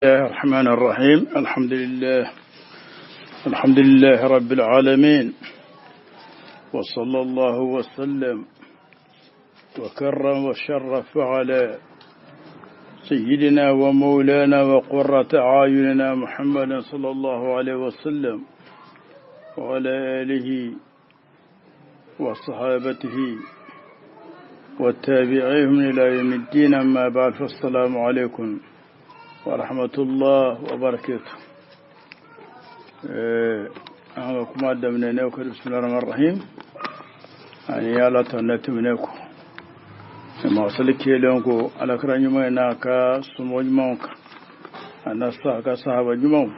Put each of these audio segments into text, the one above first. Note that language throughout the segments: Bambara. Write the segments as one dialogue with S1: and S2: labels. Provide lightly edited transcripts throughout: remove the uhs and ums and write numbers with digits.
S1: الله الرحمن الرحيم. الحمد لله، الحمد لله رب العالمين، وصلى الله وسلم وكرم وشرف على سيدنا ومولانا وقرة أعيننا محمد صلى الله عليه وسلم وعلى آله وصحابته والتابعين إلى يوم الدين. أما بعد، فالسلام عليكم ورحمة الله وبركاته. An ka kuma daminɛ ne ko بسم الله الرحمن الرحيم. Ani Ala tanu tɛmɛnen kɔ, masali kelen ko alakira ɲuman n'a ka somɔgɔ ɲumanw kan, a n'a sa ka sahaba ɲumanw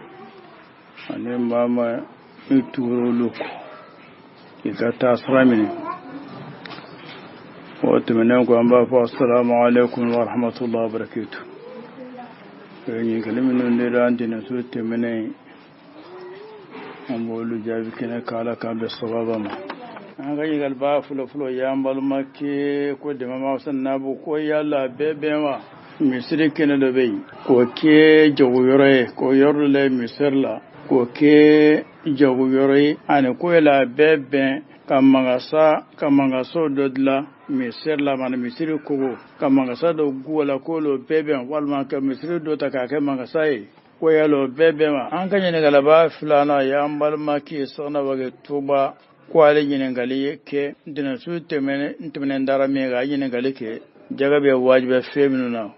S1: ani maa ma i tugura olu kɔ k'i ka taa sira minɛ. O tɛmɛnen kɔ, an b'a fɔ السلام عليكم ورحمة الله وبركاته. Ɲininkali minnu dira an tɛnɛnso tɛmɛnen, an b'olu jaabi kɛnɛ k'Ala k'an bɛn sababa ma. An ka ɲininkaliba fɔlɔ-fɔlɔ y'an balimakɛ ko dɛmɛ nabu ko yala bɛɛ bɛn wa misiri kɛnɛ dɔ bɛ yen k'o kɛ jago yɔrɔ ye, k'o yɔrɔ la misiri la k'o kɛ jago yɔrɔ ye, ani ko yala bɛɛ bɛn ka magasa ka magaso dɔ dilan misiri la, mana misiri kogo ka magasa dɔ gu la, k'olu bɛɛ bɛn, walima ka misiri dɔ ta k'a kɛ magasa ye, ko yala o bɛɛ bɛn wa? An ka ɲininkalaba filanan y'an balimakɛ Sɔgɔna Wage Tuba, ko ale ɲininkali kɛ ntɛnɛnsu tɛmɛnen dara min kan. A ye ɲininkali kɛ jaga bɛ wajibiya fɛn minnu na,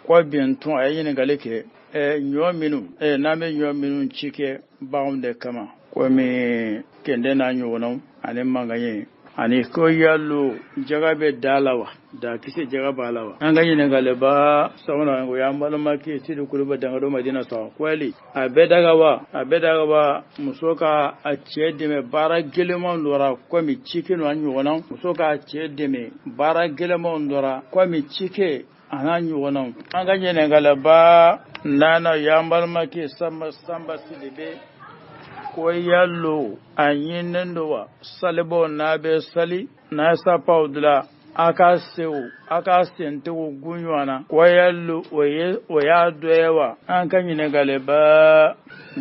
S1: ko bɛntɔn a ye ɲininkali kɛ ɲɔ minnu n'an bɛ ɲɔ minnu ci kɛ baganw de kama, komi kɛndɛ n'a ɲɔgɔnnaw ani mankan, ani ko yalo jaga bɛ da la wa, da kisɛ jaga b'a la wa? An ka ɲininkaliba sabanan, o y'an balimakɛ Sidi Kuluba Dangado Madina sɔrɔ, ko yali a bɛ daga wa, a bɛ daga wa muso ka a cɛ dɛmɛ baara gɛlɛnmanw dɔ ra, komi cikɛ n'a ɲɔgɔnnaw, muso k'a cɛ dɛmɛ baara gɛlɛnmanw dɔ ra, komi cikɛ a n'a ɲɔgɔnnaw? An ka ɲininkaliba naaninan y'an balimakɛ Sanba Sanba Sidibe, ko yalo a ɲininen don wa salibɔ n'a bɛ sali n'a ye sapaw dilan, a ka sew a ka sentigiw gun ɲɔgɔn na, ko yalo o ye o y'a dɔ ye wa? An ka ɲininkaliba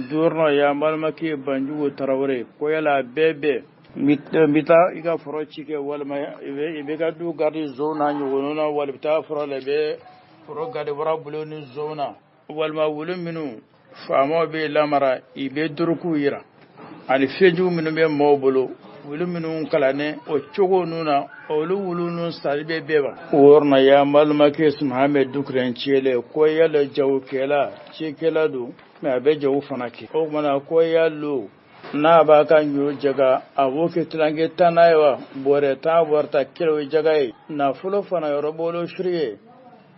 S1: duurunan y'an balimakɛ Banjugu Tarawele, ko yala a bɛɛ bɛn n bɛ taa i ka foro ci kɛ, walima i bɛ ka du garidi zon n'a ɲɔgɔnnaw na, wala i bɛ taa foro la, i bɛ foro garidi wara bolo ni zon na, walima wulu minnu faamaw bɛ lamara, i bɛ duruku yira, ani fɛnjugu minnu bɛ maaw bolo, wulu minnu kalannen o cogo ninnu na, olu wulu ninnu sali bɛ bɛɛ wa? O yɔrɔ na y'an balimakɛ Muhamɛd Dukure Cɛlɛ, ko yala jagokɛla cikɛla don, mɛ a bɛ jago fana kɛ. O tuma na ko yalo n'a b'a ka ɲɔ jaga, a b'o kɛ tilankɛ tan n'a ye wa, bɔrɛ 10, bɔrɛ ta kelen, o ye jaga ye. Nafolo fana yɔrɔ bolo siri ye,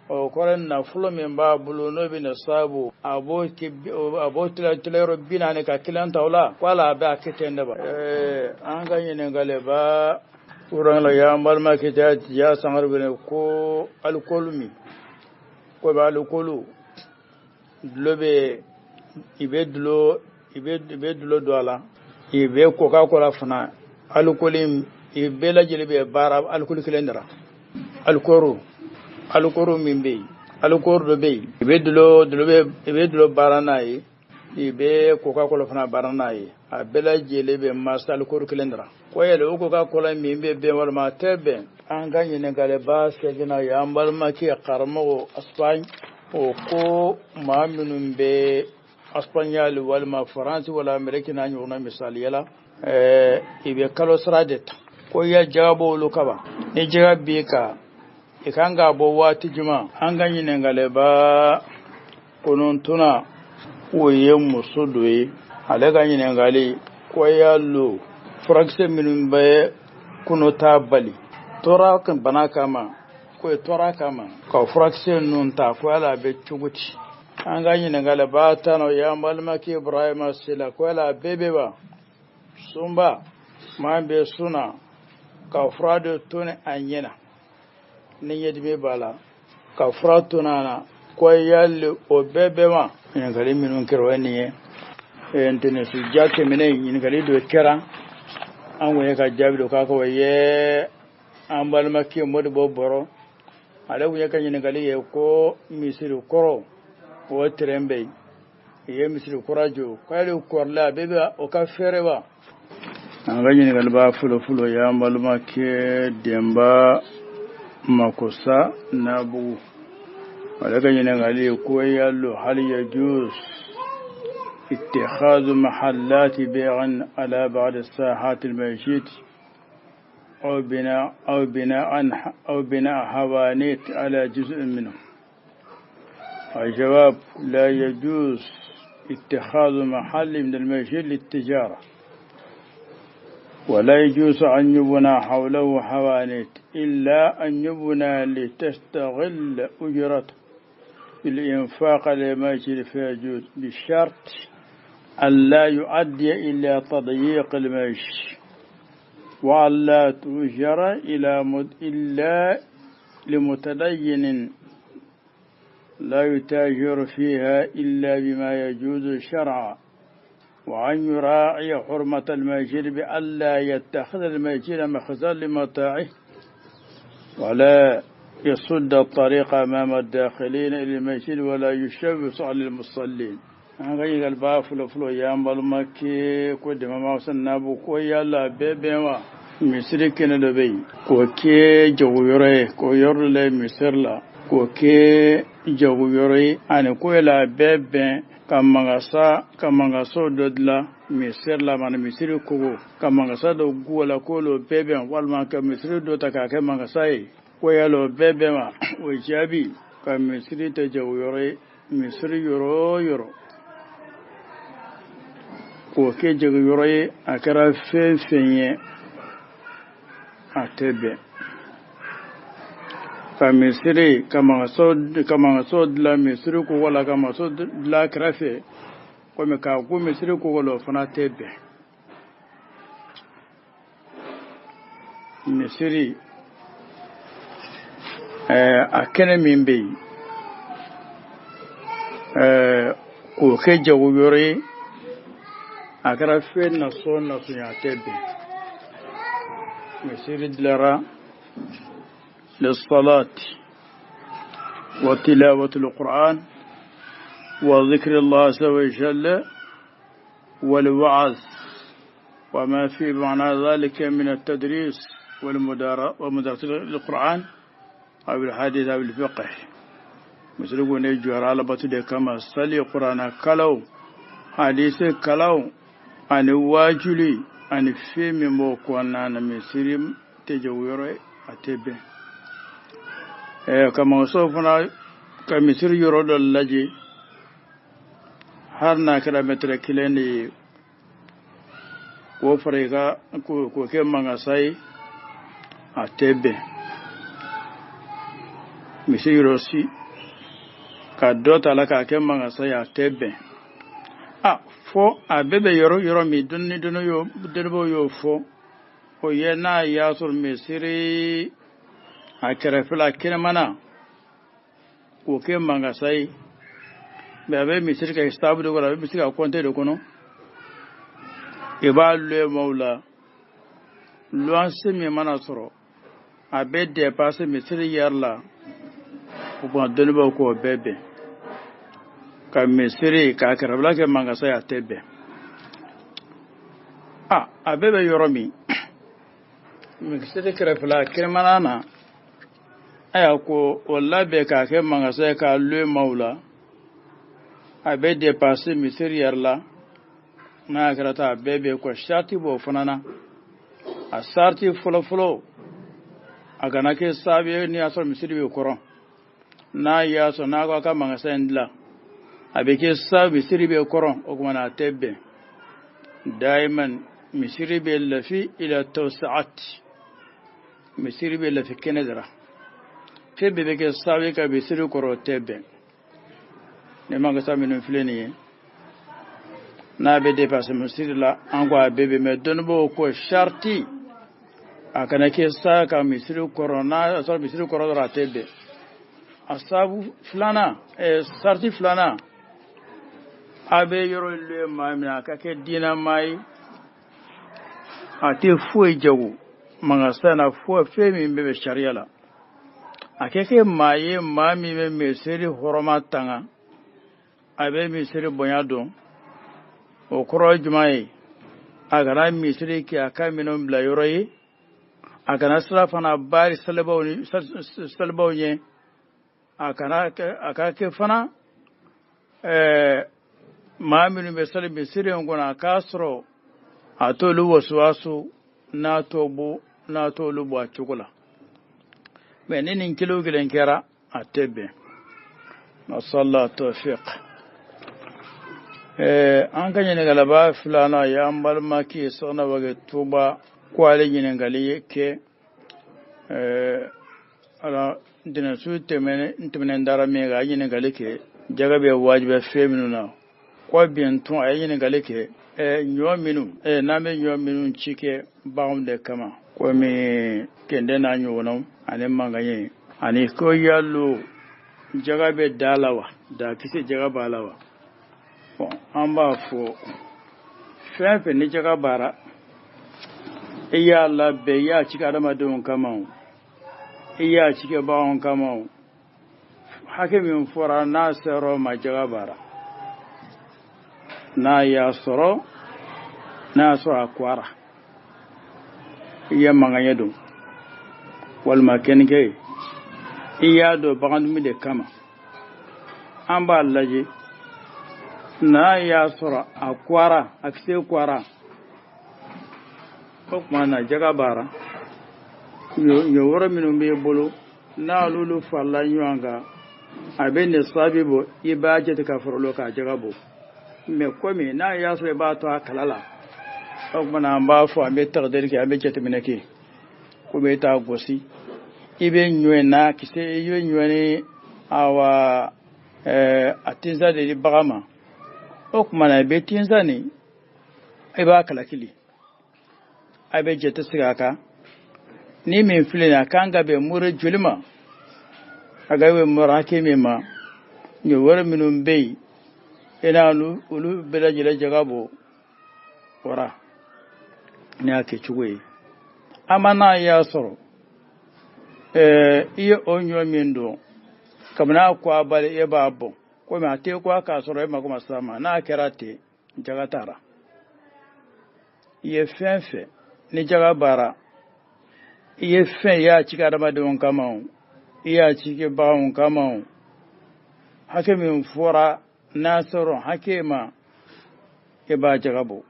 S1: o kɔrɔ nafolo min b'a bolo n'o bɛ na saabu, a b'o kɛ, a b'o tila tilayɔrɔ 40 ka kelen ta o la, ko ala a bɛ a kɛ ten de ba? An ka ɲininkaliba kuran la y'an balimakɛ ja Sangare wele, ko alikɔli min ko bɛ alikɔli dulɔ bɛ, i bɛ dulɔ i bɛ dulɔ don a la, i bɛ Coca Cola fana, alikɔli i bɛɛ lajɛlen bɛ baara alikɔli kelen de la. Alikɔri min bɛ yen, alikɔri dɔ bɛ yen, i bɛ dulɔ bɛ, i bɛ dulɔ baara n'a ye, i bɛ Coca Cola fana baara n'a ye, a bɛɛ lajɛlen bɛ masa alikɔri kelen de la. Ko yɛlɛ o Coca Cola min bɛ bɛn walima a tɛ bɛn? An ka ɲininkaliba seginna y'an balimakɛ karamɔgɔ Espagne, o ko maa minnu bɛ Espagnol walima Faransi wala Amérique n'a ɲɔgɔnna, misaliya la, i bɛ kalo sara de ta, ko i ya jaga b'olu kaba, ni jaga b'i kan, i kan k'a bɔ waati jumɛn? An ka ɲininkaliba kɔnɔntɔnna, o ye muso dɔ ye, ale ka ɲininkali ko yalo furakisɛ minnu bɛ kɔnɔ ta bali tɔɔrɔ bana kama, ko ye tɔɔrɔ kama ka furakisɛ ninnu ta, ko yala a bɛ cogo di? An ka ɲininkaliba tan, o y'an balimakɛ Ibrahima Sila, ko yala a bɛɛ bɛ wa sunba maa bɛ sunna ka fura dɔ toni a ɲɛ na ni ɲɛdimi b'a la, ka fura toni a na, ko yali o bɛɛ bɛ wa? Ɲininkali minnu kɛra, o ye nin ye. Ntɛnɛnsu ja tɛmɛnen, ɲininkali dɔ kɛra, an kun ye ka jaabi dɔ k'a kan, o ye an balimakɛ Modibo Bɔrɔ, ale kun ye ka ɲininkali ye ko misiri kɔrɔ O terɛn bɛ yen, i ye misiri kura jɔ k'ale kɔrɔla a bɛɛ bɛ o ka fɛɛrɛ wa? An ka ɲininkali b'a fɔlɔ fɔlɔ y'an balimakɛ Denba Makosa Nabugu, ale ka ɲininkali ko yalo hal yajuz اتخاذ محلات بيع على بعض الساحات المسجد أو بناء حوانيت على جزء منه؟ الجواب: لا يجوز اتخاذ محل من المسجد للتجارة، ولا يجوز أن يبنى حوله حوانيت، إلا أن يبنى لتستغل أجرته بالإنفاق للمسجد فيجوز، بشرط أن لا يؤدي إلى تضييق المسجد، وأن لا تؤجر إلا لمتدين لا يتاجر فيها إلا بما يجوز شرعا، وأن يراعي حرمة المسجد بألا يتخذ المسجد مخزن لمتاعه، ولا يسد الطريق أمام الداخلين إلى المسجد، ولا يشوش على المصلين. An ka ɲininkali b'a fɔlɔ fɔlɔ y'an balimakɛ ko Dɛmɛ Nabu ko yala bɛɛ bɛn wa, misiri kɛnɛ dɔ bɛ yen k'o kɛ jago yɔrɔ ye, k'o yɔrɔ la misiri la k'o kɛ jago yɔrɔ ye, ani ko yala bɛɛ bɛn ka mangaso dɔ dilan misiri la, mana misiri kogo ka mangasa dɔ gu la, k'o bɛɛ bɛn, walima ka misiri dɔ ta k'a kɛ mangasa ye, ko yala o bɛɛ bɛn wa? O jaabi, ka misiri tɛ jago yɔrɔ ye. Misiri yɔrɔ o yɔrɔ k'o kɛ jago yɔrɔ ye, a kɛra fɛn fɛn ye, a tɛ bɛn. Ka misiri ka mangaso dilan misiri kogo la, ka mangaso dilan kɛrɛfɛ komi k'a ko misiri kogo la, o fana tɛ bɛn. Misiri a kɛnɛ min bɛ yen, k'o kɛ jago yɔrɔ ye, a kɛra fɛn nasɔn nasɔn ye, a tɛ bɛn. Misiri dilara للصلاة وتلاوة القرآن وذكر الله عز وجل والوعظ وما في معنى ذلك من التدريس ومدارسة القرآن أو الحديث أو الفقه. Misiri ko ne jɔra alabatu de kama, sali, kurana kalaw, hadisi kalaw ani waajuli ani fɛn min b'o kɔnɔna na. Misiri tɛ jago yɔrɔ ye, a tɛ bɛn. Ka mangaso fana ka misiri yɔrɔ dɔ lajɛ, hali n'a kɛra mɛtɛrɛ kelen de ye, k'o fara i ka k'o kɛ mangasa ye, a tɛ bɛn. Misiri yɔrɔ si ka dɔ ta la k'a kɛ mangasa ye, a tɛ bɛn. A fɔ a bɛɛ bɛ yɔrɔ yɔrɔ min, dɔnni dɔnnibaw y'o fɔ, o ye n'a y'a sɔrɔ misiri a kɛrɛfɛla kɛnɛmana k'o kɛ mangasa ye, mɛ a bɛ misiri ka hisaabu de kɔnɔ, a bɛ misiri ka kɔnte de kɔnɔ, i b'a luwe maaw la. Luwanse min mana sɔrɔ, a bɛ dépasser misiri yɛrɛ la, o kuma dɔnnibaw k'o bɛɛ bɛn. Ka misiri k'a kɛrɛfɛla kɛ mangasa ye, a tɛ bɛn. A bɛɛ bɛ yɔrɔ min, misiri kɛrɛfɛla kɛnɛmana na, ayiwa, ko o labɛn k'a kɛ mangasa ye k'a luwe maaw la, a bɛ dépasser misiri yɛrɛ la, n'a kɛra ta, a bɛɛ bɛ kɔ. Sariti b'o fana na. A sariti fɔlɔ-fɔlɔ, a kana kɛ sababu ye n'i y'a sɔrɔ misiri bɛ kɔrɔ, n'a y'a sɔrɔ n'a ko a ka mangasa in dilan, a bɛ kɛ sababu misiri bɛ kɔrɔ, o tuma na a tɛ bɛn. Daiman misiri bɛ lafi ila tawsaat, misiri bɛ lafi kɛnɛ de la. Fɛn bɛɛ bɛ kɛ sababu ye ka misiri kɔrɔ, o tɛ bɛn. Ni mangasa minnu filɛ nin ye, n'a bɛ dépasser misiri la, an ko a bɛɛ bɛ mɛ. Dɔnnibaw ko sariti, a kana kɛ sa ka misiri kɔrɔ. N'a y'a sɔrɔ misiri kɔrɔ dɔrɔn, a tɛ bɛn. A sababu filanan, sariti filanan, a bɛ yɔrɔ luwe maa min na, a ka kɛ diinɛ ye, a tɛ foyi jago mangasa na fo fɛn min bɛ sariya la. A kɛ maa ye, maa min bɛ misiri hɔrɔma tanga. a bɛ misiri bonya dɔn. O kɔrɔ ye jumɛn ye? A kana misiri kɛ a ka minɛnw bila yɔrɔ ye, a kana sirafana baari salibaw ɲɛ, a kana a ka kɛ fana maa minnu bɛ sali misiri in kɔnɔ, a k'a sɔrɔ a t'olu wasuwasu n'a t'o bɔ n'a t'olu bɔ a cogo la. Mɛ ni nin kelen o kelen kɛra, a tɛ bɛn. Nasala tawfiq. An ka ɲininkalaba filanan y'an balimakɛ Sɔgɔna Wage Tuba ko ale ɲininkali kɛ ala ntɛnɛnsu tɛmɛnen dara min kan, a ye ɲininkali kɛ jaga bɛ wajibiya fɛn minnu na. Ko bɛn tun a ye ɲininkali kɛ ɲɔ minnu n'an bɛ ɲɔ minnu ci kɛ baganw de kama, komi kende n'a ɲɔgɔnnaw ani mangaɲɛ, ani ko yalo jaga bɛ da la wa, da kisɛ jaga b'a la wa. Bon, an b'a fɔ fɛn fɛn ni jaga baara, i y'a labɛn, i y'a ci kɛ adamadenw kama o, i y'a ci kɛ baganw kama o, hakɛ min fɔra n'a sera o ma, jaga baara. N'a y'a sɔrɔ, n'a y'a sɔrɔ a kwara, i ye mangaɲɛ don walima kɛnikɛ ye, i y'a don bagan dumuni de kama, an b'a lajɛ n'a y'a sɔrɔ a kwara, a kisɛ kwara, o tuma na jaga baara. Ɲɔ wɛrɛ minnu b'i bolo, n'olu farala ɲɔgɔn kan, a bɛ nisabi bɔ, i b'a jate ka fara olu kan, jaga bɔ. Mɛ komi n'a y'a sɔrɔ i b'a to a kala la, o tuma na an b'a fɔ an bɛ tagadiri kɛ, an bɛ jateminɛ kɛ. Komi i t'a gosi, i bɛ ɲɔ n'a kisɛ, i bɛ ɲɔ ni awa a tinsa de di bagan ma, o tuma na i bɛ tinsa nin, i b'a kalakili, a bɛ jate sigi a kan. Ni min filɛ nin ye, a kan ka bɛn mure joli ma, a ka bɛn mure hakɛ min ma, ɲɔ wɛrɛ minnu bɛ yen, i n'a olu bɛɛ lajɛlen jaga bɔ wara ni y'a kɛ cogo ye. Ama n'a y'a sɔrɔ i ye o ɲɔ min don, kabini a ko a bali, e b'a bɔn, komi a tɛ ko a k'a sɔrɔ e mako ma s'a ma, n'a kɛra ten, jaga taara. I ye fɛn fɛn ni jaga baara, i ye fɛn i y'a ci kɛ adamadenw kama o, i y'a ci kɛ baganw kama o, hakɛ min fɔra n'a sɔrɔ hakɛ ma, i b'a jaga bɔ.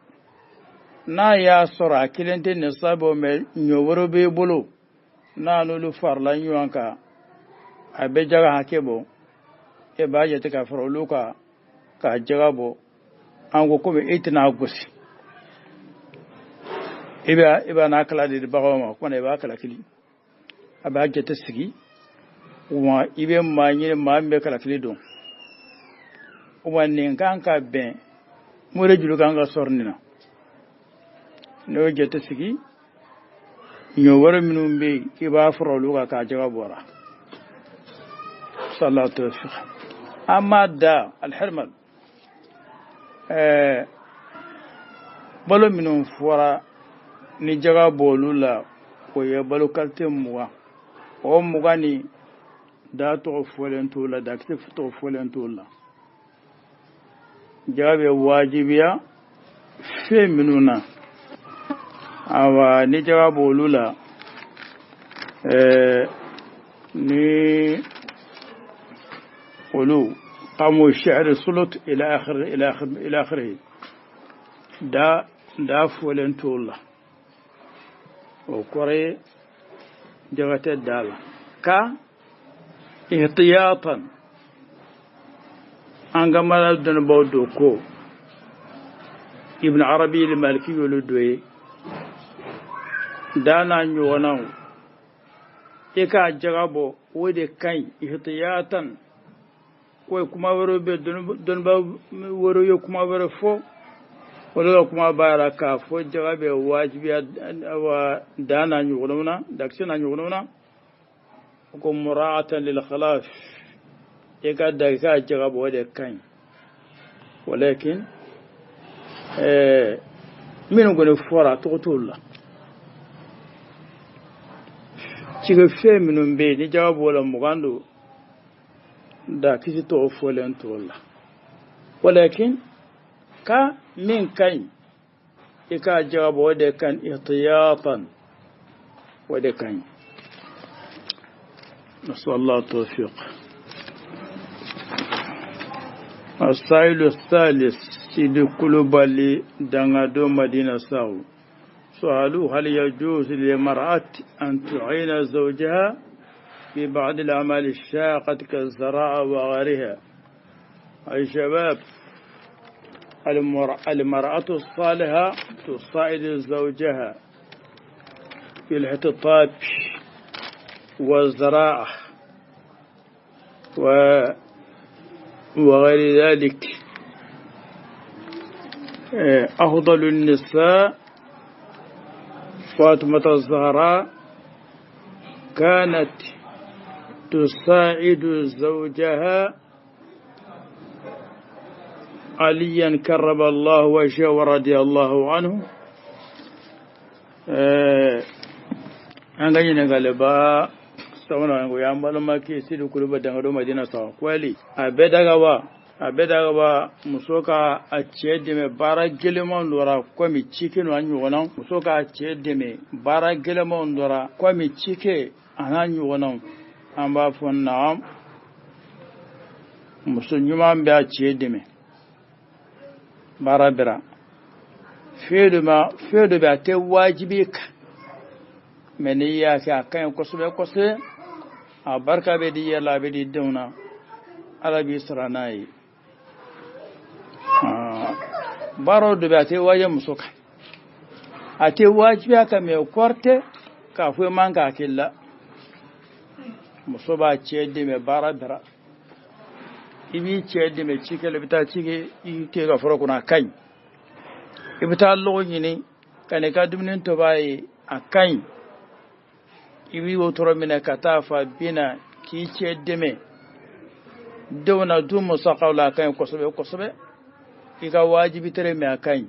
S1: N'a y'a sɔrɔ a kelen tɛ nisabi, mɛ ɲɔ wɛrɛ b'i bolo, n'a n'olu farala ɲɔgɔn kan, a bɛ jaga hakɛ bɔ, e b'a jate ka fara olu kan k'a jaga bɔ. An ko komi e tɛna gosi, i b'a n'a kala de di baganw ma, o kumana i b'a kalakili, a b'a jate sigi. Wa i bɛ maa ɲini, maa min bɛ kalakili dɔn. Wa nin kan ka bɛn mori joli kan ka sɔrɔ nin na, n'o jate sigi, ɲɔ wɛrɛ minnu bɛ yen, i b'a fara olu kan k'a jaga bɔra. Salatu an m'a da alhirmal. Balo minnu fɔra ni jaga b'olu la, o ye balo kalite 20. O 20 ni da tɔgɔ fɔlen t'o la, dakisɛ tɔgɔ fɔlen t'o la. Jaga bɛ wajibiya fɛn minnu na, awa ni jaga b'olu la, ni olu qamu shi'r sulut ila akhir ila akhir ila akhirih, da fɔlen t'o la, o kɔrɔ ye jaga tɛ da la. Ka ihtiyatan, an ka mara dɔnnibaw do ko Ibn Arabi al-Maliki y'olu dɔ ye, da n'a ɲɔgɔnnaw, i k'a jaga bɔ, o de ka ɲi ihtiyatan. Ko kuma wɛrɛw bɛ, dɔnniba wɛrɛw ye kuma wɛrɛ fɔ, olu ka kuma b'a yira k'a fɔ jaga bɛ wajibiya wa da n'a ɲɔgɔnnaw na, dakisɛ n'a ɲɔgɔnnaw na. Ko mura'atan lil khilaf, i ka da i k'a jaga bɔ, o de ka ɲi. Walakin minnu kɔni fɔra, tɔgɔ t'olu la. Cikɛ fɛn minnu bɛ yen ni jaga b'o la, 20 don, da kisi tɔgɔ fɔlen t'o la. Walakin ka min ka ɲi i k'a jagabɔ, o de ka ɲi ihtiyatan, o de ka ɲi. Nasallahu tawfiq. السائل الثالث سيدي كلوبالي دانغادو مدينة ساو. سؤاله: هل يجوز للمرأة أن تعين زوجها في بعض الأعمال الشاقة كالزراعة وغيرها؟ أي شباب، المرأة الصالحة تساعد زوجها في الاحتطاب والزراعة وغير ذلك. أفضل النساء فاطمة الزهراء كانت تساعد زوجها عليا كرم الله وجهه ورضي الله عنه. An ka ɲininkaliba sabanan o y'an balimakɛ Sidi Kuluba Dangado Madina sa kwali a bɛɛ daga wa a bɛɛ daga wa muso ka a cɛ dɛmɛ baara gɛlɛnman dɔ la komi cikɛ n'a ɲɔgɔnna, muso k'a cɛ dɛmɛ baara gɛlɛnman dɔ la komi cikɛ a n'a ɲɔgɔnnaw. An b'a fɔ naam, muso ɲuman bɛ a cɛ dɛmɛ baara bɛra fɛn dɔ ma, fɛn dɔ bɛ a tɛ wajibi kan, mɛ n'i y'a kɛ a ka ɲi kosɛbɛ kosɛbɛ, a barika bɛ di yɛrɛ la, a bɛ di denw na, Ala b'i sara n'a ye. Baara dɔ bɛ a tɛ wajibi muso kan, a tɛ wajibiya kan, mɛ o kɔrɔ tɛ k'a fɔ i man k'a kɛ la. Muso b'a cɛ dɛmɛ baara bɛra, i b'i cɛ dɛmɛ cikɛ la, i bɛ taa cikɛ i tɛ ka foro kɔnɔ, a ka ɲi. I bɛ taa lɔgɔ ɲini ka n'i ka dumuni tobi a ye, a ka ɲi. I b'i wotoro minɛ ka taa fa bin na k'i cɛ dɛmɛ denw na du musakaw la, a ka ɲi kosɛbɛ kosɛbɛ. I ka wajibi tere mɛ a ka ɲi.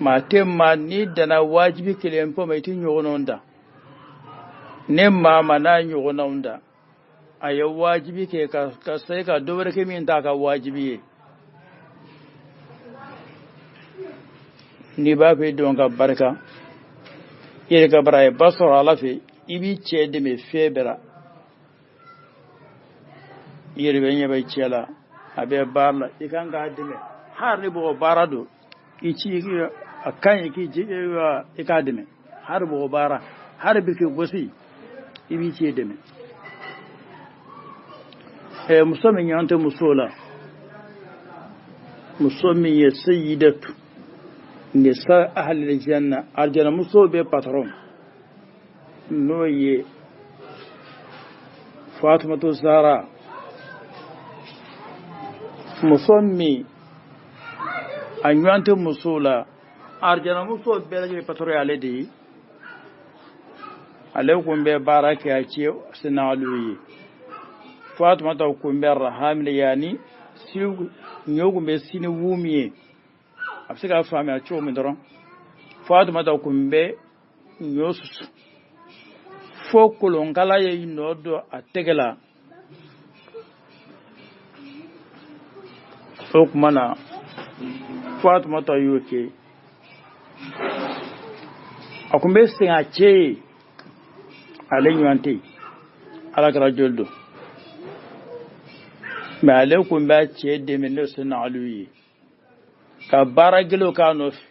S1: Maa tɛ maa n'i danna wajibi kelen pe ma, i tɛ ɲɔgɔnnaw da. Ne maa ma n'a ɲɔgɔnnaw da, a ye wajibi kɛ ka se ka dɔ wɛrɛ kɛ min t'a ka wajibi ye. N'i b'a fɛ i denw ka barika, i yɛrɛ ka bara ye ba sɔrɔ Ala fɛ, i b'i cɛ dɛmɛ fɛn bɛɛ la. I yɛrɛ bɛ ɲɛ bɛ cɛ la, a bɛ baara la, i kan k'a dɛmɛ. Hali ni bɔgɔ baara don, i ci a ka ɲi k'i ci i k'a dɛmɛ. Hali bɔgɔ baara, hali bi k'i gosi, i b'i cɛ dɛmɛ. Muso min ɲɔgɔn tɛ muso la, muso min ye sayyidatu nisa ahli janna, aljana muso bɛ patron, n'o ye Fatumatu Zahra, muso min a ɲɔgɔn tɛ muso la, aljana muso bɛɛ lajɛlen patron ye ale de ye. Ale kun bɛ baara kɛ a cɛ sinalu ye. Fatumata kun bɛ rahamil, yani ɲɔ kun bɛ sini wu min ye, a bɛ se k'a faamuya cogo min dɔrɔn. Fatumata kun bɛ ɲɔ susu fo kolonkala ye nɔ don a tɛgɛ la. O tuma na Fatumata y'o kɛ, a kun bɛ sɛgɛn a cɛ ye, ale ɲɔgɔn tɛ yen, Ala kɛra joli don, mɛ ale kun b'a cɛ dɛmɛ n'o sinalu ye ka baara gɛlɛnw k'a nɔfɛ,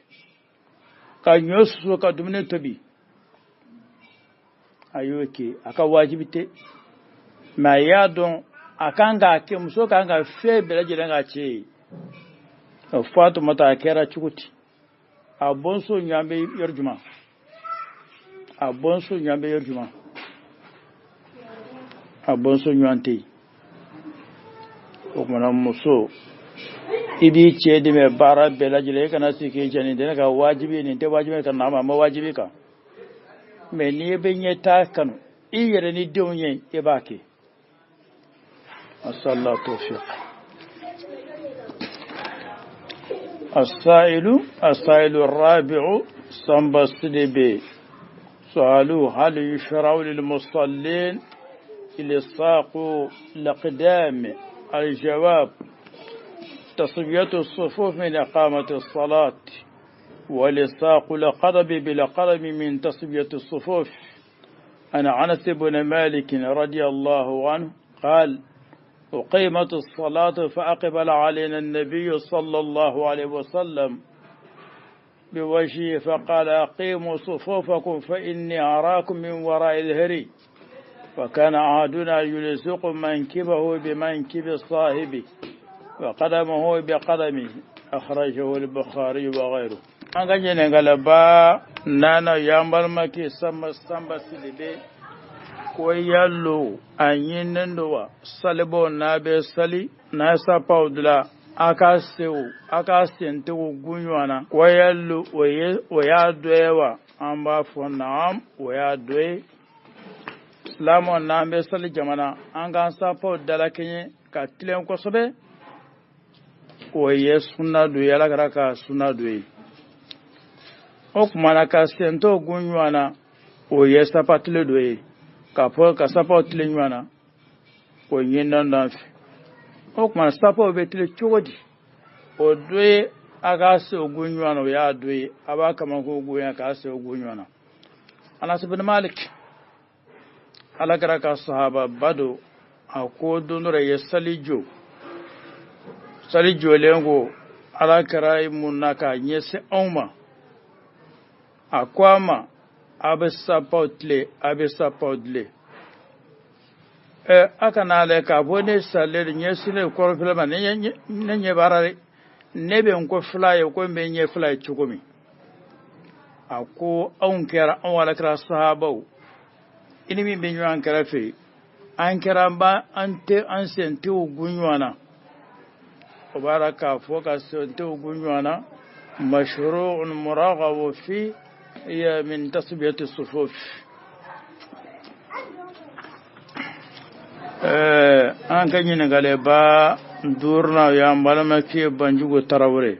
S1: ka ɲɔ susu, ka dumuni tobi. A y'o kɛ, a ka wajibi tɛ, mɛ a y'a dɔn a kan k'a kɛ, muso kan ka fɛn bɛɛ lajɛlen k'a cɛ ye. Fatumata a kɛra cogo di? A bɔnso ɲɔgɔn bɛ yɔrɔ jumɛn? A bɔnso ɲɔgɔn bɛ yɔrɔ jumɛn? A bɔnso ɲɔgɔn tɛ yen. O kumana muso, i b'i cɛ dɛmɛ baara bɛɛ lajɛlen, i kana sigi k'i jɛ nin tɛ ne ka wajibi ye, nin tɛ wajibi ka na ma, a ma wajibi kan. Mɛ n'i bɛ ɲɛtaa kanu i yɛrɛ ni denw ye, i b'a kɛ. Asallahu tawfiq. السائل السائل الرابع صنب السلبي سؤاله: هل يشرع للمصلين إلصاق الأقدام الجواب: تصفية الصفوف من إقامة الصلاة، ولصاق القدم بالقدم من تصفية الصفوف. عن أنس بن مالك رضي الله عنه قال: أقيمت الصلاة فأقبل علينا النبي صلى الله عليه وسلم بوجهه فقال: أقيموا صفوفكم فإني أراكم من وراء ظهري. وكان أحدنا يلصق منكبه بمنكب صاحبه وقدمه بقدمه. أخرجه البخاري وغيره. An ka ɲininkaliba nana y'an balimakɛ Samba Samba Sidibe ko yalo a ɲininen don wa salibaw n'a bɛ sali n'a sapaw dila a ka sew a ka sentigiw gun ɲɔgɔn na, ko yalo o ye o y'a dɔ ye wa? An b'a fɔ naam, o y'a dɔ ye. Silamɛw n'an bɛ sali jamana, an k'an sapaw dalakɛɲɛ ka tilen kosɛbɛ, o ye sunna dɔ ye, Ala kɛra ka sunna dɔ ye. O tuma na ka sentɔ gun ɲɔgɔn na, o ye sapatile dɔ ye, k'a fɔ ka sapaw tilen ɲɔgɔn na, o ɲininen don an fɛ. O tuma sapaw bɛ tilen cogo di? O dɔ ye a k'a sew gun ɲɔgɔn na, o y'a dɔ ye, a b'a kamakun gonya k'a sew gun ɲɔgɔn na. Anas bin Malik, Ala kɛra ka sahaba ba don, a ko don dɔ ye sali jɔ, sali jɔlen ko Ala kɛra mun na k'a ɲɛsin anw ma, a ko a ma: a bɛ sapaw tile, a bɛ sapaw tile. Ɛ, a kana lajɛ k'a fɔ ne salen ɲɛsinnen kɔrɔfɛla ma, ne ɲɛ b'a la dɛ, ne bɛ n ko fila ye ko n bɛ ɲɛ fila ye cogo min. A ko anw kɛra anw Ala kɛra sahabaw, i ni min bɛ ɲɔgɔn kɛrɛfɛ, an kɛra an b'a an tɛ an sentigiw gun ɲɔgɔn na. O b'a la k'a fɔ ka sentigiw gun ɲɔgɔn na mashru'un muraghabu fi hiya min tasbiyati sufuf. An ka ɲininkaliba duurunan y'an balimakɛ Banjugu Tarawele,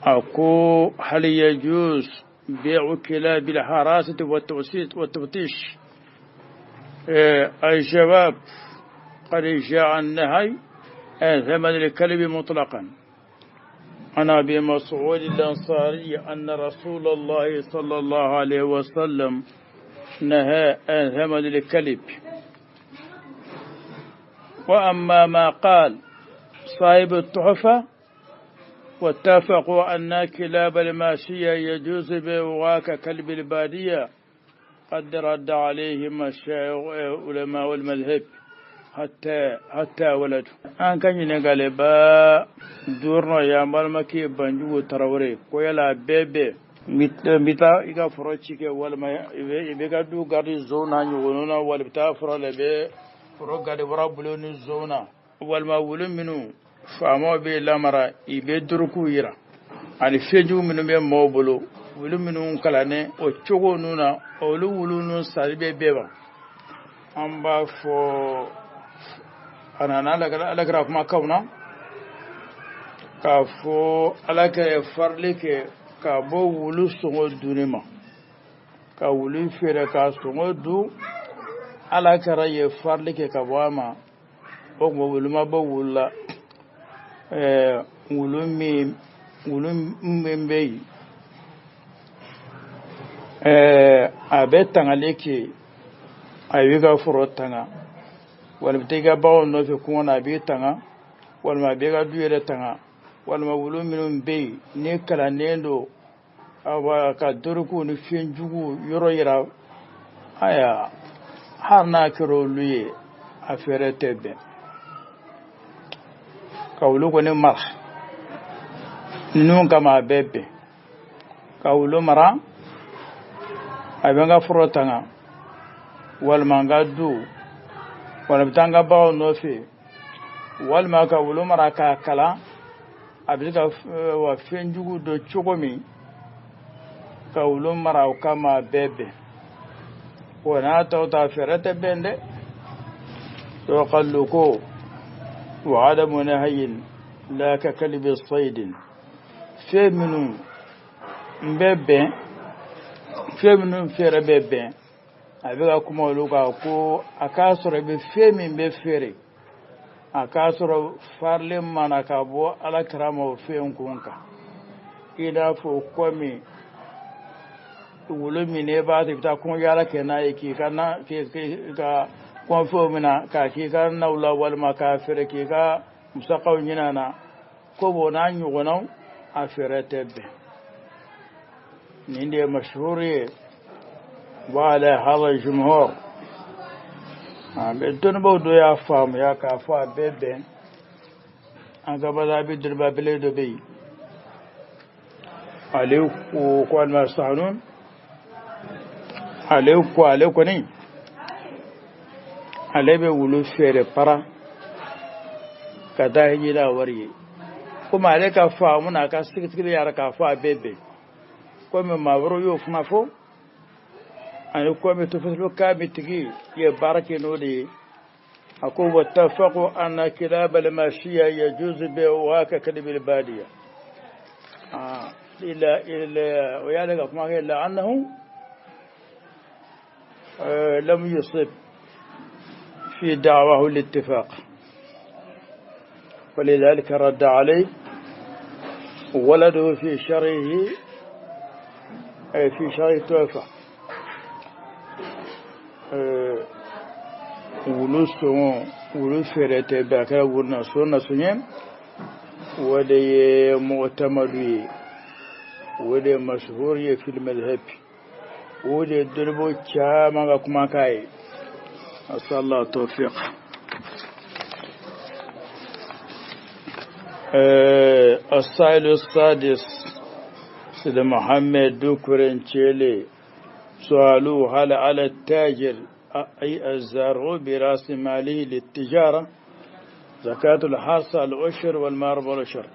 S1: a ko hal yajuz بيع كلاب الحراسة والتفتيش؟ الجواب: قد جاء النهي عن ثمن الكلب مطلقا. عن أبي مسعود الأنصاري أن رسول الله صلى الله عليه وسلم نهى عن ثمن الكلب. وأما ما قال صاحب التحفة واتفقوا أن كلاب الماشية يجوز بيعها ككلب البادية، قد رد عليهم علماء المذهب حتى ولدوا. An ka ɲininkali ba duurunan y'an balimakɛ Banjugu Tarawele ko yala bɛɛ bɛ n bɛ taa i ka foro ci kɛ, walima i bɛ ka du garidi zon na ɲɔgɔnw na, walima i bɛ taa foro la i bɛ foro garidi wara bolo ni zon na, walima wulu minnu faamaw bɛ lamara i bɛ durukuw yira, ani fɛnjugu minnu bɛ maaw bolo, wulu minnu kalannen o cogo ninnu na, olu wulu ninnu sali bɛ bɛɛ ma. An b'a fɔ a nana Ala kɛra kumakanw na k'a fɔ Ala kɛ farili kɛ ka bɔ wulu sɔngɔ dunni ma, ka wulu feere k'a sɔngɔ dun, Ala kɛra ye farili kɛ ka bɔ a ma. O tuma wulu ma bɔ wulu la, wulu min bɛ yen a bɛ tangali kɛ, a b'i ka foro tanga, walima i bɛ taa i ka baganw nɔfɛ kungo na a b'i tanga, walima a b'i ka du yɛrɛ tanga, walima wulu minnu bɛ yen ni kalannen don awa ka dorokow ni fɛnjuguw yɔrɔ yira, ayiwa hali n'a kɛra olu ye a fɛɛrɛ tɛ bɛn ka wulu kɔni mara ninnu kama, a bɛɛ bɛn ka wulu mara a bɛ n ka foro tanga, walima n ka du, walima bɛ taa n ka baganw nɔfɛ, walima ka wulu mara k'a kalan a bɛ se ka wa fɛnjugu dɔn cogo min, ka wulu mara o kama, a bɛɛ bɛn. O n'a tɔw ta fɛɛrɛ tɛ bɛn dɛ. Dɔw ka loko wa adamu nahayin la ka kalbi saydin, fɛn minnu n bɛ bɛn, fɛn minnu fɛɛrɛ bɛ bɛn, a bɛ ka kuma olu kan ko a k'a sɔrɔ i bɛ fɛn min bɛ feere A k'a sɔrɔ farilen mana ka bɔ ala kira ma o fɛn kun kan, i n'a fɔ komi wolo min ne b'a i bɛ taa kungo yaala kɛ n'a ye, k'i ka na k'i ka kɔnfɛnw minɛ k'a k'i ka naw la, walima k'a feere k'i ka musakaw ɲini a na, ko b'o n'a ɲɔgɔnnaw, a feere tɛ bɛn. Nin de ye mashhur ye wa ala hada jumhur. A bɛ dɔnnibaw dɔ y'a faamuya k'a fɔ a bɛɛ bɛn. An ka madhabi dɔnniba bele dɔ bɛ yen, ale ko alima Sahanun, ale ko ale kɔni ale bɛ wulu feere para ka taa hiji n'a wari ye, komi ale ka faamu n'a ka sigisigili yɛrɛ k'a fɔ a bɛɛ bɛn, komi maa wɛrɛw y'o fana fɔ, ani komi tufasulu k'a tigi ye baara kɛ n'o de ye. A ko wattafaqu anna kilab al-mashiya yajuzu bai'uha ka kalbi al-badiya ila ila o y'ale ka kuma kɛ, illa annahu lam yusib في دعواه الاتفاق، ولذلك رد عليه ولده في شرعه، في شرع التوفى. Wulu sɔngɔ, wulu feere tɛ bɛn, a kɛra wulu na so na ye, o de ye mu'tamadu ye, o de ye mashhur ye fil madhhab, o de ye dɔnnibaaw caman ka kumakan ye. Asallahu tawfiq. السائل السادس سيد محمد دوكرين تشيلي، سؤاله: هل على التاجر، أي الزارع برأس ماله للتجارة، زكاة الحرث العشر والمال ربع العشر؟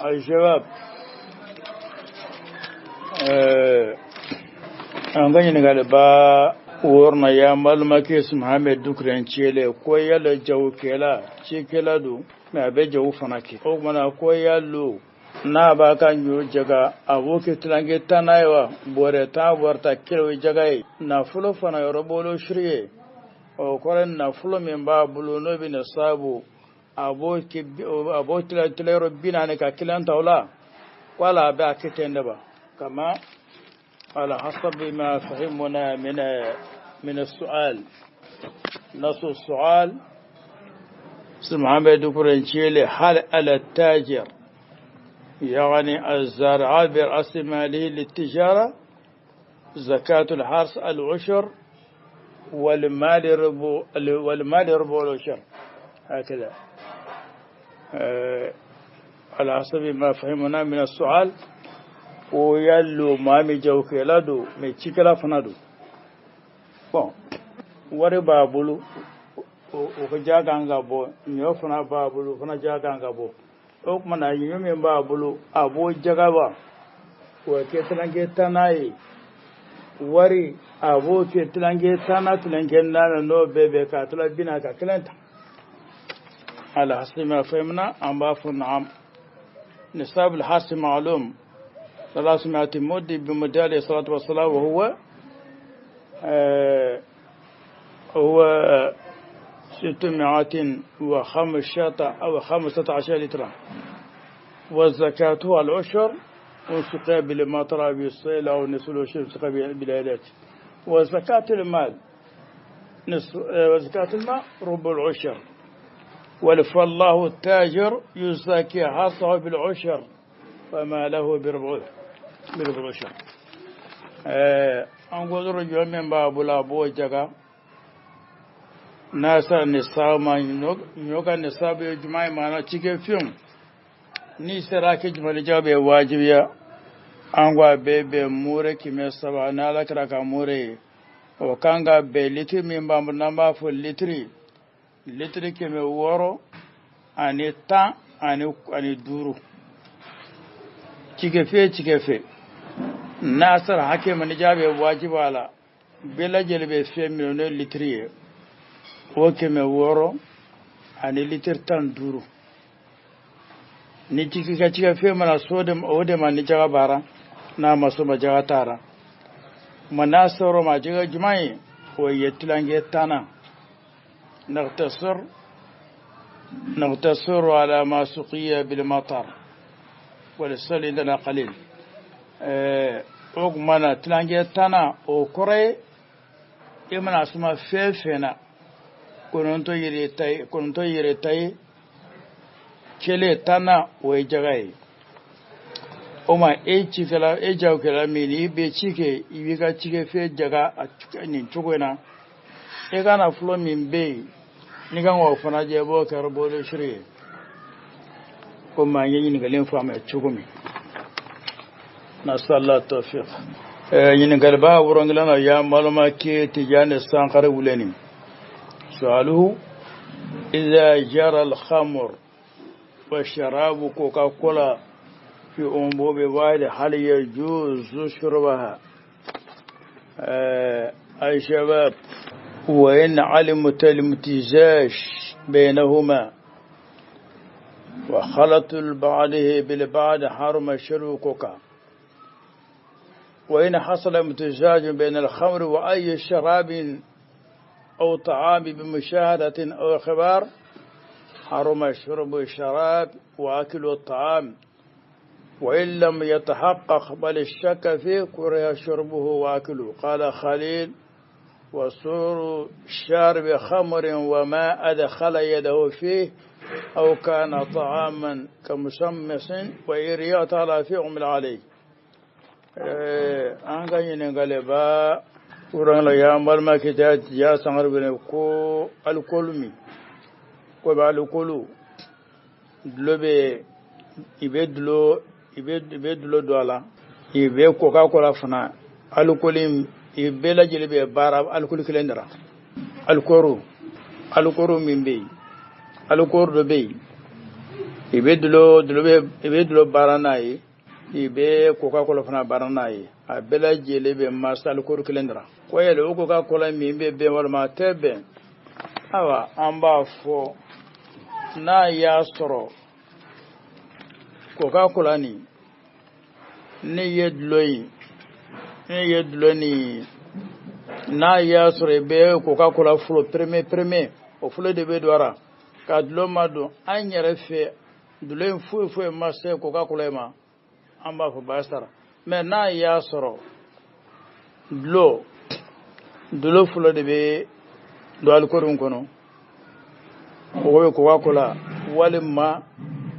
S1: الجواب، an ka ɲininkali ba wɔɔrɔnan y'an balimakɛ Muhammed Dukuren Cele, ko yala jagokɛla cikɛla don, mɛ a bɛ jago fana kɛ, o kumana ko yalo n'a b'a ka ɲɔ jaga, a b'o kɛ tilankɛ tan n'a ye wa, bɔrɛ 10 bɔrɛ ta kelen, o ye jaga ye, nafolo fana yɔrɔ bolo siri ye, o kɔrɔ nafolo min b'a bolo n'o bɛ na saabu, a b'o kɛ, a b'o tila tilayɔrɔ 40 ka kelen ta o la, wala a bɛ a kɛ ten de ba, kama على حسب ما فهمنا من السؤال، نص السؤال محمد دكرنشيلي: هل على التاجر، يعني الزارع برأس ماله للتجارة، زكاة الحرث العشر والمال ربع العشر؟ هكذا على حسب ما فهمنا من السؤال. O yalo maa min jagokɛla don mɛ cikɛla fana don, bon, wari b'a bolo, o ka ja kan ka bɔ, ɲɔ fana b'a bolo, o fana ja kan ka bɔ, o tuma na ɲɔ min b'a bolo, a b'o jaga wa k'o kɛ tilankɛ tan n'a ye, wari a b'o kɛ tilankɛ tan na, tilankɛ naani, n'o bɛɛ bɛ k'a tila 40 ka kelen ta. على حسب ما فهمنا أن باف نعم. نصاب الحرث معلوم، 300 مد بمد عليه الصلاة والسلام، وهو هو 605 أو 15 لترا، والزكاة العشر وسقى بالمطر بالسيل أو نصف العشر سقى بالآلات، وزكاة المال نصف، وزكاة الماء ربع العشر، والفلاح التاجر يزكي حرثه بالعشر فما له بربع العشر. An ko dɔrɔn jɔn min b'a bolo, a b'o jaga n'a sera nisabu ma. Ɲɔ ka nisabu ye jumɛn ye? Maana cikɛ fɛnw n'i sera kɛ jumɛn jaga bɛ wajibiya, an ko a bɛɛ bɛn mure 300 n'ala kɛra ka mure ye, o kan ka bɛn litiri min b'an bolo, n'an b'a fɔ litiri 615. Cikɛfɛn cikɛfɛn n'a sera hakɛ ma ni jaabi bɛ wajibi a la, bɛɛ lajɛlen bɛ fɛn min n'o ye litiri ye, o 600 ani litiri 15. Ni ciki ka cikɛfɛn mana so de o de ma, ni jaga baara n'a ma so ma, jaga taara ma, n'a sɔrɔ ma jaga jumɛn ye, o ye tilankɛ tan na. نختصر. نقتصر على ما سقي بالمطر والسل عندنا قليل. O tuma na tilancɛ tannan o kɔrɔ ye i mana suma fɛn fɛn na 9 yɛrɛ ta ye, 9 yɛrɛ ta ye, kelen tannan o ye jaga ye. O ma e cikɛla, e jagokɛla min n'i bɛ ci kɛ, i b'i ka cikɛfɛn jaga nin cogo in na. I ka nafolo min bɛ yen n'i kan k'o fana jɛ, i b'o kɛ bolo siri ye. Komi an ye ɲininkali in faamuya cogo min, nasala tawfiq. Ɲininkaliba wolonwula na y'an balimakɛ Tijani Sankare wuleni. Sualuhu idha jara al-khamr wa sharabu Coca-Cola fi unbubi wahid hal yajuzu shurbaha? أي شباب، وإن علمت الامتزاج بينهما وخلط البعض بالبعض حرم شرب كوكا. وإن حصل امتزاج بين الخمر وأي شراب أو طعام بمشاهدة أو خبار حرم شرب الشراب وأكل الطعام، وإن لم يتحقق بل الشك فيه كره شربه وأكله. قال خليل وصور شارب خمر وما أدخل يده فيه أو كان طعاما كمسمس وإريات على فيه عمل عليه. An ka ɲininkaliba kuran la y'an balimakɛ ja Sangare wele ko alikɔli min ko bɛ alikɔli dulɔ bɛ, i bɛ dulɔ i bɛ dulɔ don a la, i bɛ Coca-Cola fana alikɔli i bɛɛ lajɛlen bɛ baara alikɔli kelen de la. Alikɔri min bɛ yen, alikɔri dɔ bɛ yen, i bɛ dulɔ baara n'a ye, i bɛ Coca-Cola fana baara n'a ye, a bɛɛ lajɛlen bɛ masa alikɔri kelen de la. Ko yɛlɛ o Coca-Cola min bɛ bɛn walima a tɛ bɛn, ayiwa an b'a fɔ n'a y'a sɔrɔ Coca-Cola nin ne ye dulɔ in ne ye dulɔ nin n'a y'a sɔrɔ i bɛ Coca-Cola fɔlɔ premier o fɔlɔ de bɛ don a la ka dulɔ ma don an yɛrɛ fɛ, dulɔ in foyi foyi ma se Coca-Cola ma, an b'a fɔ baasi t'a la. Mɛ n'a y'a sɔrɔ dulɔ fɔlɔ de bɛ don alikɔri in kɔnɔ, o bɛ Coca-Cola walima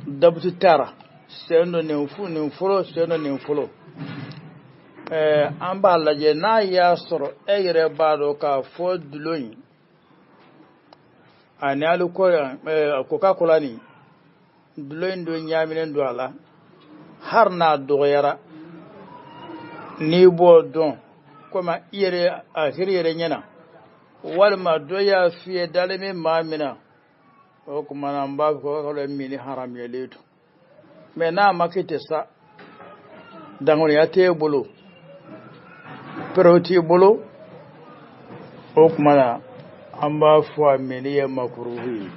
S1: dabutu taara sen dɔ nin fɔlɔ sen dɔ nin fɔlɔ, an b'a lajɛ n'a y'a sɔrɔ e yɛrɛ b'a dɔn k'a fɔ dulɔ in ani alikɔri Coca-Cola nin dulɔ in dɔ ɲaaminen don a la, har n'a dɔgɔyara n'i b'o dɔn komi i yɛrɛ a kiri yɛrɛ ɲɛna walima dɔ y'a f'i ye dalen bɛ maa min na, o tuma na an b'a fɔ Coca-Cola minni haramuyalen don. Mɛ n'a ma kɛ ten sa, danganiya t'e bolo, preuve t'i bolo, o tuma na an b'a fɔ a minni ye makuruhu ye.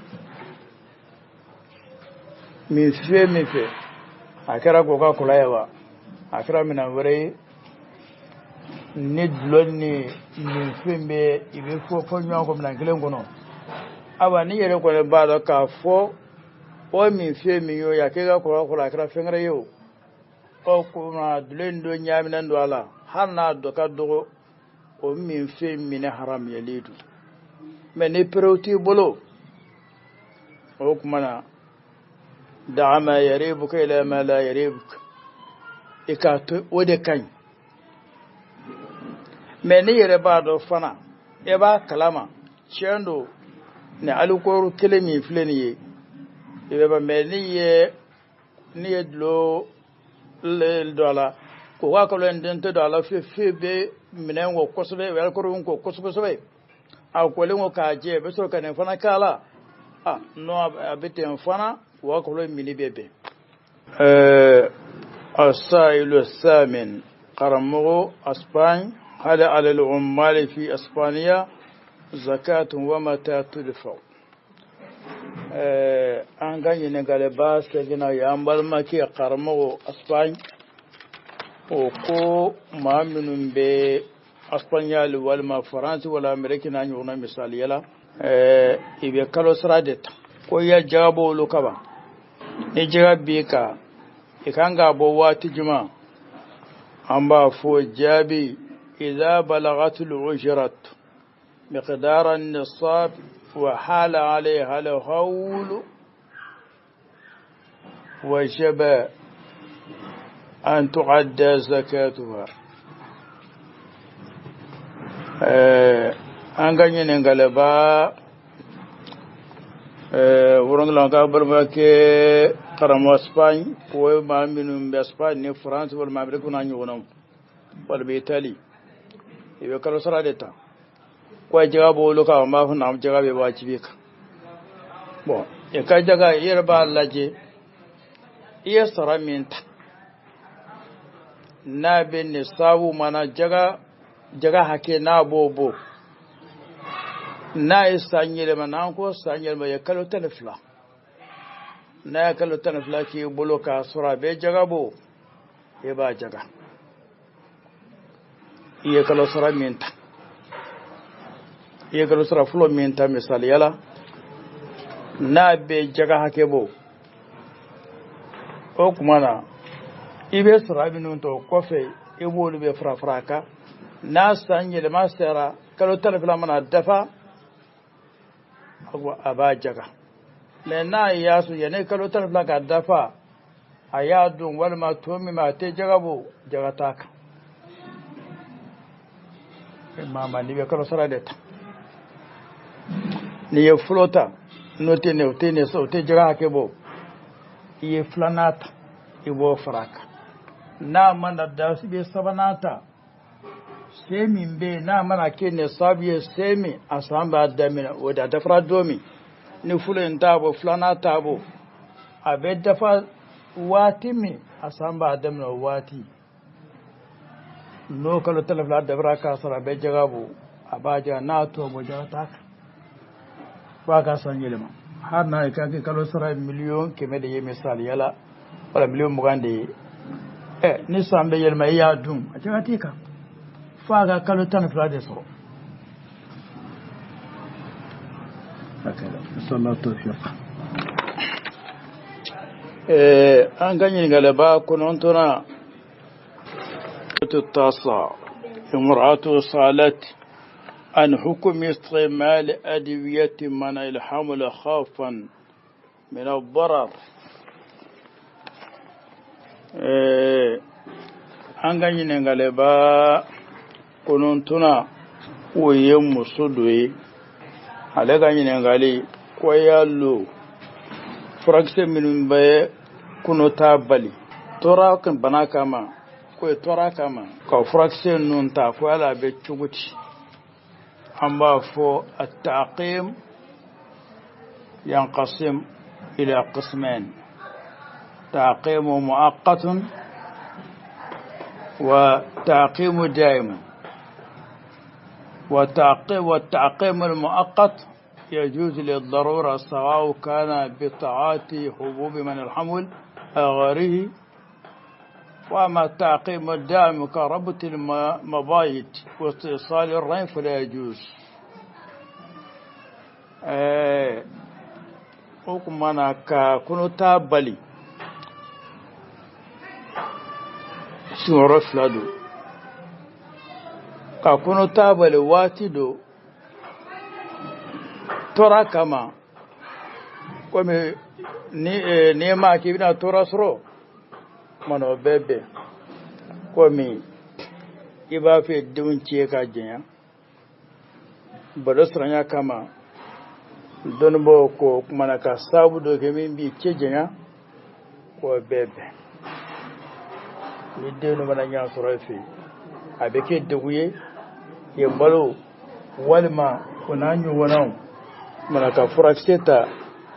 S1: Min fɛn min fɛ, a kɛra Coca-Cola ye wa, a kɛra minɛn wɛrɛ ye, ni dulɔ ni nin fɛn bɛ i bɛ fɔ ɲɔgɔn kɔ minɛn kelen kɔnɔ, awa n'i yɛrɛ kɔni b'a dɔn k'a fɔ o min fɛn min y'o ye, a k'e ka Coca-Cola a kɛra fɛn wɛrɛ ye o, o kuma dulɔ in dɔ ɲaaminen don a la, hali n'a dɔ ka dɔgɔ, o min fɛn minɛ haramuyalen don. Mɛ ni preuve t'i bolo, o tuma na da'a ma yaribuka ila ma la yaribuka, i k'a to o de ka ɲi. Mɛ n'i yɛrɛ b'a dɔn fana, e b'a kalama tiɲɛ don ni alikɔri kelen min filɛ nin ye, i bɛ ba mɛ n'i ye dulɔ don a la, Coca-Cola in den tɛ don a la fiyewu fiyewu, bɛ minɛn kɔ kosɛbɛ, o ye alikɔri in kɔ kosɛbɛ kosɛbɛ, a kolen kɔ k'a jɛ, i bɛ sɔrɔ ka nin fana k'a la, a non a bɛ ten fana, Coca-Cola minni bɛ bɛn. السائل الثامن karamɔgɔ Espagne هل على العمال في إسبانيا زكاة ومتى تدفع؟ An ka ɲininkaliba seginna y'an balimakɛ karamɔgɔ Espagne, o ko maa minnu bɛ Espagnol walima Faransi wala Amérique n'a ɲɔgɔnna misaliya la, i bɛ kalo sara de ta. Ko i ya jaga bɔ olu kaban, ni jaga b'i kan, i kan k'a bɔ waati jumɛn? An b'a fɔ jaabi: إذا بلغت الأجرة مقدار النصاب وحال عليها الحول وجب أن تؤدى زكاتها. An ka ɲininkaliba wolonwula ka balimakɛ karamɔgɔ Espagne, o ye maa minnu bɛ Espagne ni France walima Amérique n'a ɲɔgɔnnaw walima Italie, i bɛ kalo sara de ta, ko jaga b'olu kan. An b'a fɔ na jaga bɛ wajibi kan. Bon, i ka jaga, i yɛrɛ b'a lajɛ i ye sara min ta, n'a bɛ nisabu mana jaga jaga hakɛ n'a b'o bɔ, n'a ye san yɛlɛma, n'an ko san yɛlɛma ye kalo 12, n'a ye kalo 12 k'i bolo k'a sɔrɔ a bɛ jaga bɔ, i b'a jaga. I ye kalo sara min ta, i ye kalo sara fɔlɔ min ta misaliya la, n'a bɛ jaga hakɛ bɔ, o tuma na i bɛ sara minnu ta o kɔfɛ, i b'olu bɛ fara fara a kan. N'a san yɛlɛma sera, kalo 12 mana dafa, a b'a jaga. Mɛ n'a y'a sɔrɔ yanni kalo 12 ka dafa a y'a dun walima to min ma, a tɛ jaga bɔ, jaga t'a kan. Maama, n'i bɛ kalo sara de ta, n'i ye fɔlɔ ta, n'o tɛ nin, o tɛ nin, o tɛ jaga hakɛ bɔ, i ye filanan ta, i b'o fara a kan. N'a mana da, i bɛ sabanan ta, se min bɛ yen, n'a mana kɛ nisabu ye, se min a san b'a daminɛ, o de a dafara don min, ni fɔlɔ in t'a bɔ, filanan t'a bɔ, a bɛ dafa waati min a san b'a daminɛ, o waati n'o kalo 12 dafara k'a sɔrɔ a bɛ jaga bɔ, a b'a jaga. N'a t'o bɔ, jaga t'a kan f'a ka san yɛlɛma. Hali n'a ye k'a kɛ kalo sara 100 000 de ye misaliya la, wala 20 000 de ye, ɛ ni san bɛ yɛlɛma i y'a dun, a jaga t'i kan f'a ka kalo 12 de sɔrɔ. Sallallahu tawfiq. An ka ɲininkaliba kɔnɔntɔnna التاسع: امرأة سألت عن حكم استعمال أدوية منع الحمل خوفا من الضرر. An ka ɲininkaliba kɔnɔntɔnna, o ye muso dɔ ye, ale ka ɲininkali ko y'a lo furakisɛ minnu bɛ kɔnɔta bali tɔɔrɔ bana kama, ko ye tɔɔrɔ kama ka furakisɛ ninnu ta, ko yala a bɛ cogo di? An b'a fɔ التعقيم ينقسم إلى قسمين: تعقيم مؤقت وتعقيم دائم. والتعقيم المؤقت يجوز للضرورة، سواء كان بتعاطي حبوب منع الحمل أو غيره. وأما التعقيم الدائم كربط المبايض واستئصال الرحم فلا يجوز. O kuma na ka kɔnɔta bali, sigiyɔrɔ fila don. Ka kɔnɔta bali waati do tɔɔrɔ kama, komi ni n'i ma k'i bɛna tɔɔrɔ sɔrɔ mana, o bɛɛ bɛn, komi i b'a fɛ denw cɛ ka janya balo siranya kama, dɔnnibaaw ko kumana ka sababu dɔ kɛ min b'i cɛ janya, k'o bɛɛ bɛn. Ni den dɔ mana ɲɔgɔn sɔrɔ i fɛ yen, a bɛ kɛ degun ye ye balo walima o n'a ɲɔgɔnnaw mana, ka furakisɛ ta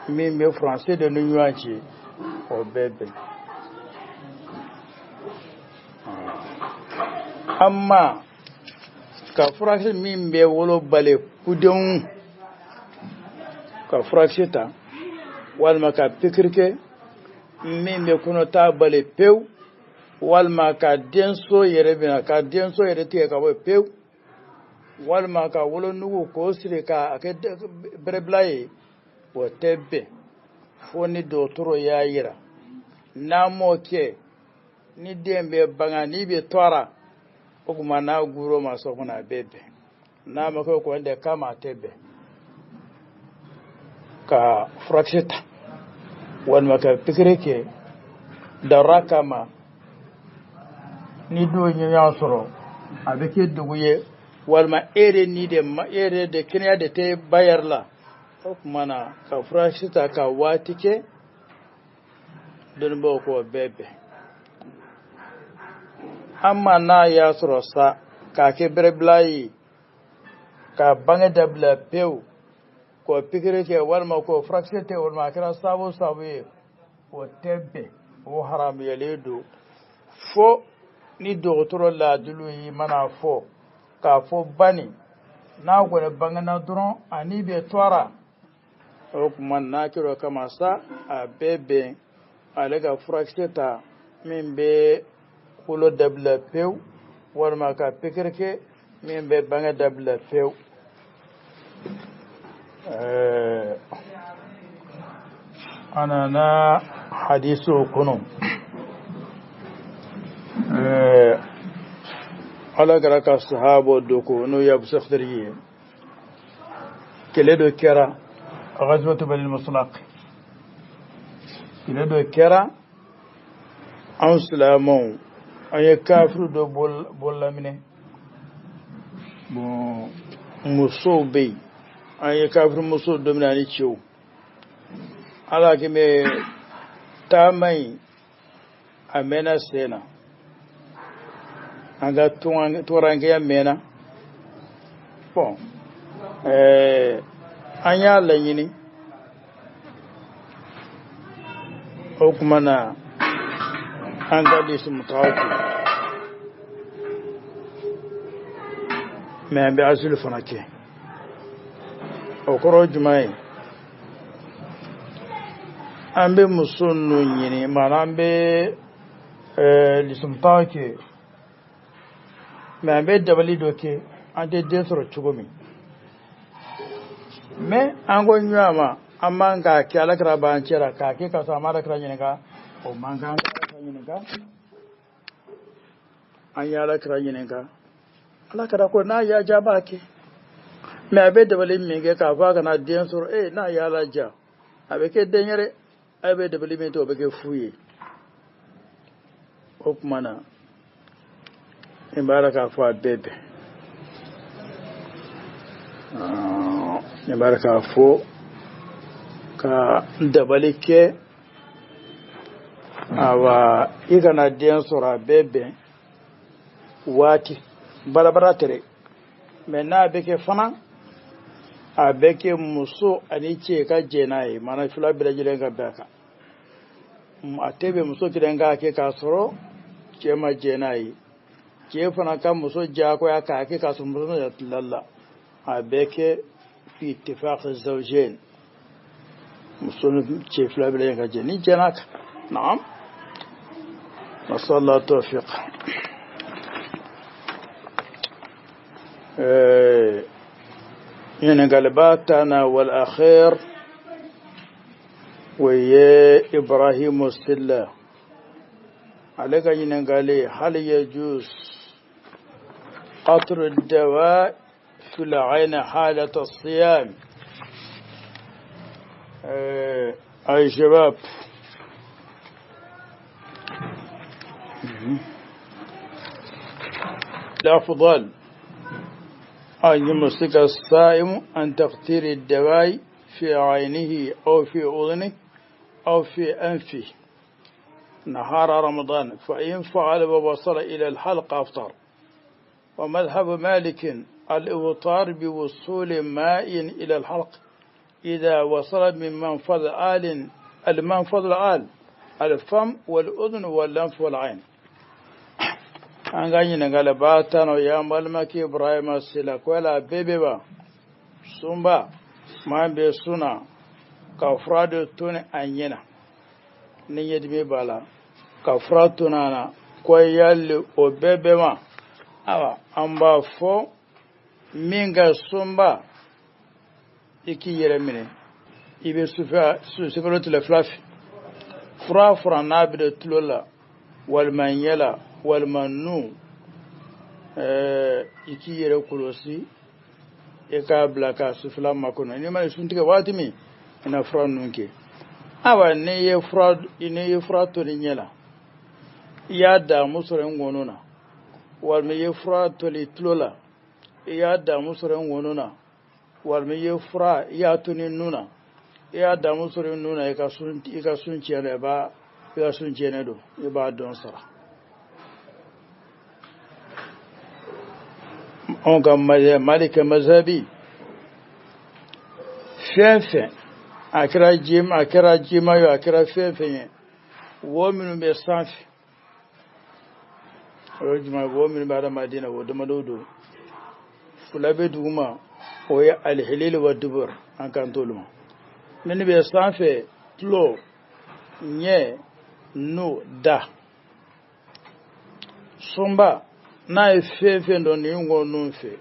S1: min bɛ furancɛ de ni ɲɔgɔn cɛ, o bɛɛ bɛn. Amma ka furakisɛ min bɛ wolo bali kudenw, ka furakisɛ ta walima ka pikiri kɛ min bɛ kɔnɔta bali pewu, walima ka denso yɛrɛ minɛ, ka denso yɛrɛ tigɛ ka bɔ pewu, walima ka wolonugu k'o siri k'a kɛ bɛrɛbila ye, o tɛ bɛn. Fo ni dɔgɔtɔrɔ y'a yira n'a m'o kɛ ni den bɛ banga ni bɛ tɔɔrɔ o tuma n'a guro ma so kɔnɔ a bɛ bɛn n'a ma kɛ kɔni de kama a tɛ bɛn ka furakisɛ ta walima ka pikiri kɛ dara kama ni dɔw ye ɲɔgɔn sɔrɔ a bɛ kɛ dugu ye walima e de ni de ma e yɛrɛ de kɛnɛya de tɛ ba yɛrɛ la o tuma na ka furakisɛ ta ka waati kɛ dɔnnibaaw k'o bɛɛ bɛn amma n'a y'a sɔrɔ sa k'a kɛ bɛrɛbila ye ka bange dabila pewu k'o pikiri kɛ walima k'o furakisɛ tɛ walima a kɛra sababu o sababu ye o tɛ bɛn o haramuyalen don fo ni dɔgɔtɔrɔ laadiliw y'i mana fɔ k'a fɔ bani n'a kɔni bangena dɔrɔn ani bɛ tɔɔrɔ o tuma n'a kɛra o kama sa a bɛ bɛn ale ka furakisɛ ta min bɛ wolo dabila pewu walima ka pikiri kɛ min bɛ bange dabila pewu a nana hadiso kɔnɔ ala kira ka sahaba dɔ ko n'o ye abu sakhtari ye kɛlɛ dɔ kɛra ghazwatu bani muslaq kɛlɛ dɔ kɛra an silamɛw an ye kafiri dɔ bolola minɛ bon musow bɛ yen an ye kafiri musow dɔ minɛ ani cɛw ala k'i bɛ taama in a mɛnna sen na an ka tɔɔrɔnkɛya mɛnna bon an y'a laɲini o tuma na an ka lisumutaw kɛ mɛ an bɛ asili fana kɛ o kɔrɔ ye jumɛn ye an bɛ muso ninnu ɲini maana an bɛ lisumutaw kɛ mɛ an bɛ dabali dɔ kɛ an tɛ den sɔrɔ cogo min mɛ an ko ɲɔgɔn ma an man k'a kɛ ala kira b'an cɛ la k'a kɛ ka sɔrɔ an ma ala kira ɲininka o man kan ka ala kira ɲininka an ye ala kira ɲininka ala kira ko n'a y'a diya a b'a kɛ mɛ a bɛ dabali min kɛ k'a fɔ a kana den sɔrɔ ee n'a y'a laja a bɛ kɛ den yɛrɛ a bɛ dabali min to o bɛ kɛ fu ye o tuma na n b'a la k'a fɔ a bɛɛ bɛn n b'a la k'a fɔ ka dabali kɛ awa i kana den sɔrɔ a bɛɛ bɛn waati barabara tɛ mɛ n'a bɛ kɛ fana a bɛ kɛ muso ani cɛ ka jɛ n'a ye maana fila bɛɛ lajɛlen ka bɛn a kan a tɛ bɛn muso kelen k'a kɛ k'a sɔrɔ cɛ ma jɛ n'a ye cɛ fana ka muso diyagoya k'a kɛ k'a sɔrɔ muso ma la a bɛ kɛ fi ittifaq zawjain muso ni cɛ fila bɛɛ lajɛlen ka jɛ ni jɛn'a kan naam nasallahu tawfiq ɲininkaliba tana wal akhir o ye ibrahimu silla ale ka ɲininkali hal yajuz qatru dawa fi al-ayn halat as-siyam ay shabab الأفضل أن يمسك الصائم عن تقطير الدواء في عينه أو في أذنه أو في أنفه نهار رمضان فإن فعل ووصل إلى الحلق أفطر ومذهب مالك الإفطار بوصول ماء إلى الحلق إذا وصل من منفذ آل المنفذ الآل الفم والأذن والأنف والعين an ka ɲininkali ba tan o y'an balimakɛ ibrahima sila ko yala bebe ba sunba maa bɛ suna ka fura dɔ toni a ɲɛ na ni ɲɛdimi b'a la ka fura toni a na ko yali o bɛɛ bɛ ma awa an b'a fɔ min ka sunba i k'i yɛrɛ minɛ I bɛ sufɛ sufɛ tile fila fɛ fura n'a bɛ don tulo la walima ɲɛ la walima nun i k'i yɛrɛ kɔlɔsi i k'a bila ka sufɛla makɔnɔ n'i ma sun tigɛ waati min i na fura ninnu kɛ awa n'i ye fura toli ɲɛ la i y'a damu sɔrɔ n ŋɔnɔ na walima i ye fura toli tulo la i y'a damu sɔrɔ n ŋɔnɔ na walima i ye fura i y'a toli nun na i y'a damu sɔrɔ nun na i ka sun tiɲɛ i ka sun tiɲɛnen don i b'a dɔn sara. Anw ka Maliki mazabi fɛn fɛn a kɛra jima ye a kɛra fɛn fɛn ye wo minnu bɛ sanfɛ o ye jumɛn wo minnu bɛ adamaden na o damadɔ don fila bɛ duguma o ye alihilili wa dubur an kan t'olu ma minnu bɛ sanfɛ tulo ɲɛ nu da sunba n'a ye fɛn fɛn dɔn nin ŋɔnun fɛ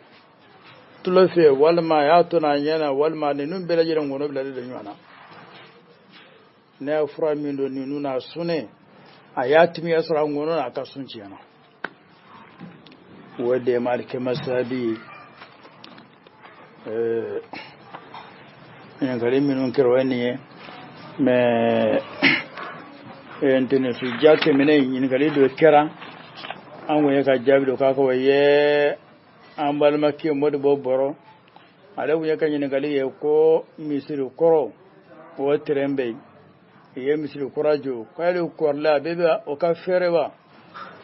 S1: tulo fɛ walima a y'a to n'a ɲɛ na walima ninnu bɛɛ lajɛlen ŋɔnɔ bilalen don ɲɔgɔn na n'a ye fura min don ninnu na sunnen a y'a timiya sɔrɔ a ŋɔnɔ na a ka sun tiɲɛna o de ye Maliki masabi ɲininkali minnu kɛra o ye nin ye mɛ ntɛnɛnsu ja tɛmɛnen ɲininkali dɔ kɛra an kun ye ka jaabi dɔ k'a kɔ ye an balimakɛ Modibo Bɔrɔ ale kun ye ka ɲininkali ye ko misiri kɔrɔ o terɛn bɛ yen i ye misiri kura jɔ k'ale kɔrɔla a bɛɛ bɛ o ka feere wa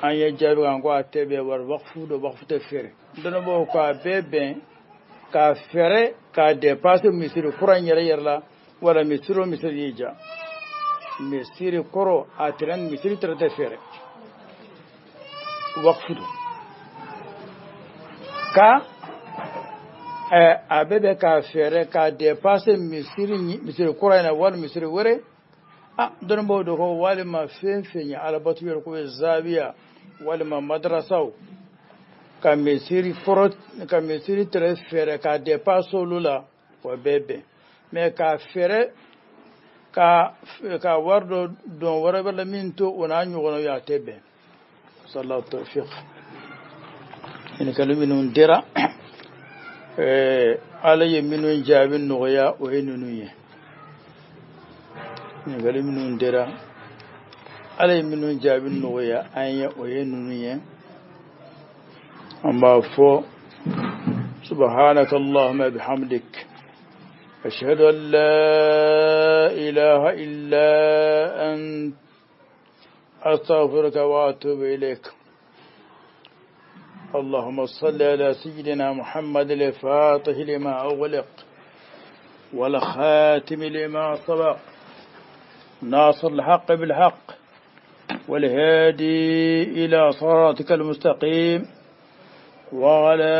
S1: an ye jaabi kan ko a tɛ bɛn wari wakufu don wakufu tɛ feere dɔnnibaaw ko a bɛɛ bɛn k'a feere k'a dépasser misiri kura in yɛrɛ yɛrɛ la wala misiri o misiri y'i ja misiri kɔrɔ a terɛn misiri tɛrɛ tɛ feere wakufu don ka a bɛɛ bɛ k'a feere k'a dépasser misiri kura in na wali misiri wɛrɛ a dɔnnibaaw de ko walima fɛn fɛn ye alabatu yɛrɛ ko ye zawiya walima madrasaw ka misiri kɔrɔ ka misiri tɛrɛ feere k'a dépasser olu la o bɛɛ bɛn mɛ k'a feere ka wari dɔ don wɛrɛ bɛ la min to o n'a ɲɔgɔnnaw ye a tɛ bɛn sallallahu tawfiq ɲininkali minnu dira Ala ye minnu jaabi nɔgɔya o ye ninnu ye ɲininkali minnu dira Ala ye minnu jaabi nɔgɔya an ye o ye ninnu ye an b'a fɔ subhanaka allahumma bihamdik ashhadu an la ilaha illa ant astaghfiruka wa atubu ilayk اللهم صل على سيدنا محمد الفاتح لما أغلق والخاتم لما سبق ناصر الحق بالحق والهادي إلى صراطك المستقيم وعلى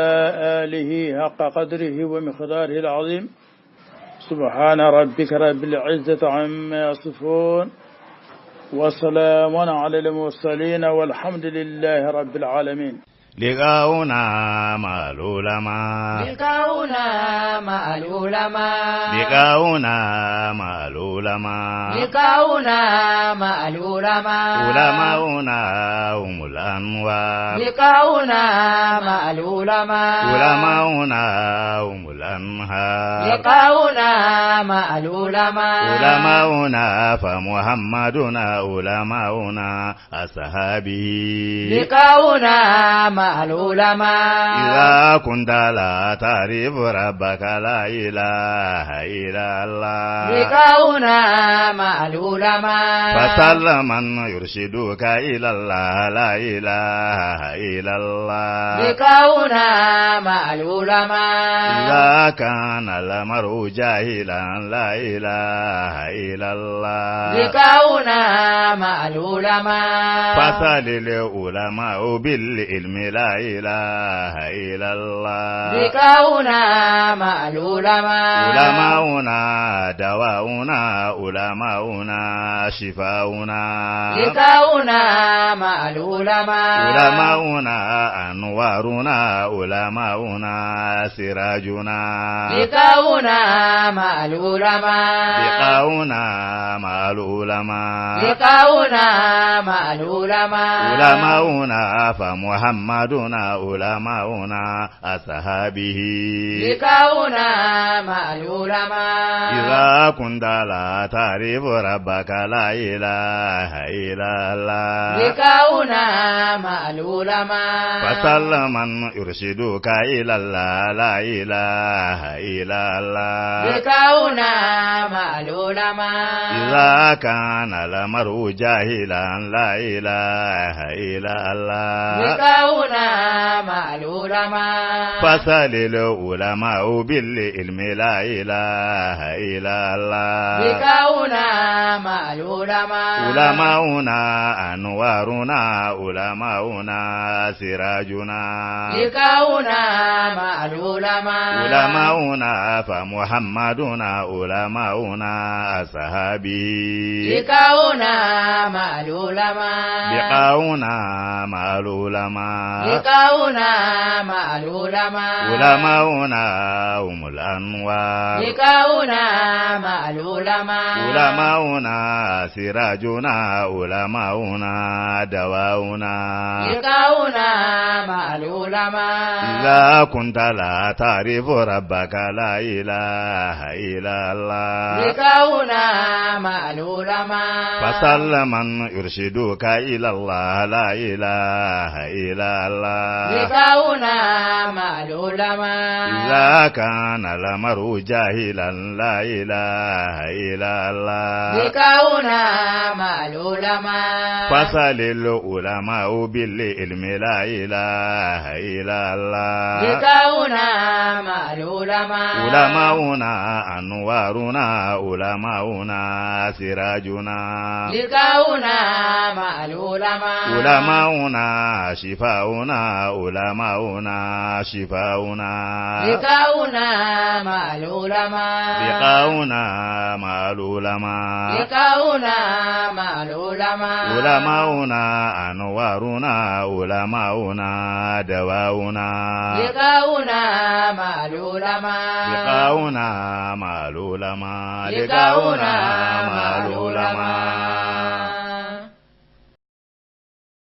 S1: آله حق قدره ومقداره العظيم سبحان ربك رب العزة عما يصفون وسلام على المرسلين والحمد لله رب العالمين.
S2: لقاؤنا مع العلماء
S3: لقاؤنا مع العلماء
S2: لقاؤنا مع العلماء
S3: لقاؤنا مع العلماء
S2: علماؤنا هم الأنوار
S3: لقاؤنا مع العلماء
S2: علماؤنا هم الأنهار
S3: لقاؤنا مع العلماء
S2: علماؤنا فمحمدنا علماؤنا أصحابه
S3: لقاؤنا مع العلماء
S2: إذا كنت لا تعرف ربك لا إله إلا الله
S3: لقاؤنا مع العلماء
S2: فسل من يرشدك إلى الله لا إله إلا الله
S3: لقاؤنا مع العلماء
S2: إذا كان المرء جاهلا لا إله إلا الله
S3: لقاؤنا مع العلماء
S2: فسل العلماء بالعلم لا إله إلا الله
S3: لقاؤنا مع العلماء
S2: علماؤنا دواؤنا علماؤنا شفاؤنا
S3: لقاؤنا مع العلماء
S2: علماؤنا أنوارنا علماؤنا سراجنا
S3: لقاؤنا مع العلماء.
S2: لقاؤنا مع العلماء.
S3: لقاؤنا مع العلماء.
S2: علماؤنا فمحمدنا علماؤنا أصحابه.
S3: لقاؤنا مع العلماء.
S2: إذا كنت لا تعرف ربك لا إله إلا الله.
S3: لقاؤنا مع العلماء.
S2: فسل من يرشدك إلى الله لا إله إلا الله.
S3: لقاؤنا مع العلماء.
S2: إذا كان المرء جاهلا لا إله إلا الله.
S3: لقاؤنا مع العلماء.
S2: فسل العلماء بالعلم لا إله إلا الله.
S3: لقاؤنا مع العلماء.
S2: علماؤنا أنوارنا علماؤنا سراجنا.
S3: لقاؤنا مع العلماء.
S2: علماؤنا فمحمدنا علماؤنا أصحابه.
S3: لقاؤنا مع العلماء.
S2: لقاؤنا مع العلماء.
S3: لقاؤنا مع العلماء.
S2: علماؤنا هم الأنوار.
S3: لقاؤنا مع العلماء.
S2: علماؤنا سراجنا علماؤنا دواؤنا.
S3: لقاؤنا مع العلماء.
S2: إذا كنت لا تعرف ربك لا إله إلا الله.
S3: لقاؤنا مع العلماء.
S2: فسل من يرشدك إلى الله لا إله إلا الله.
S3: لقاؤنا مع العلماء.
S2: إذا كان المرء جاهلا لا إله إلا الله.
S3: لقاؤنا مع العلماء.
S2: فسل العلماء بالعلم لا إله إلا الله.
S3: لقاؤنا مع العلماء.
S2: علماؤنا أنوارنا علماؤنا سراجنا.
S3: لقاؤنا مع العلماء.
S2: علماؤنا شفاؤنا علماؤنا شفاؤنا.
S3: لقاؤنا مع العلماء.
S2: لقاؤنا مع العلماء.
S3: لقاؤنا مع العلماء.
S2: علماؤنا أنوارنا علماؤنا دواؤنا.
S3: لقاؤنا مع العلماء.
S2: لقاؤنا مع العلماء.
S3: لقاؤنا مع العلماء.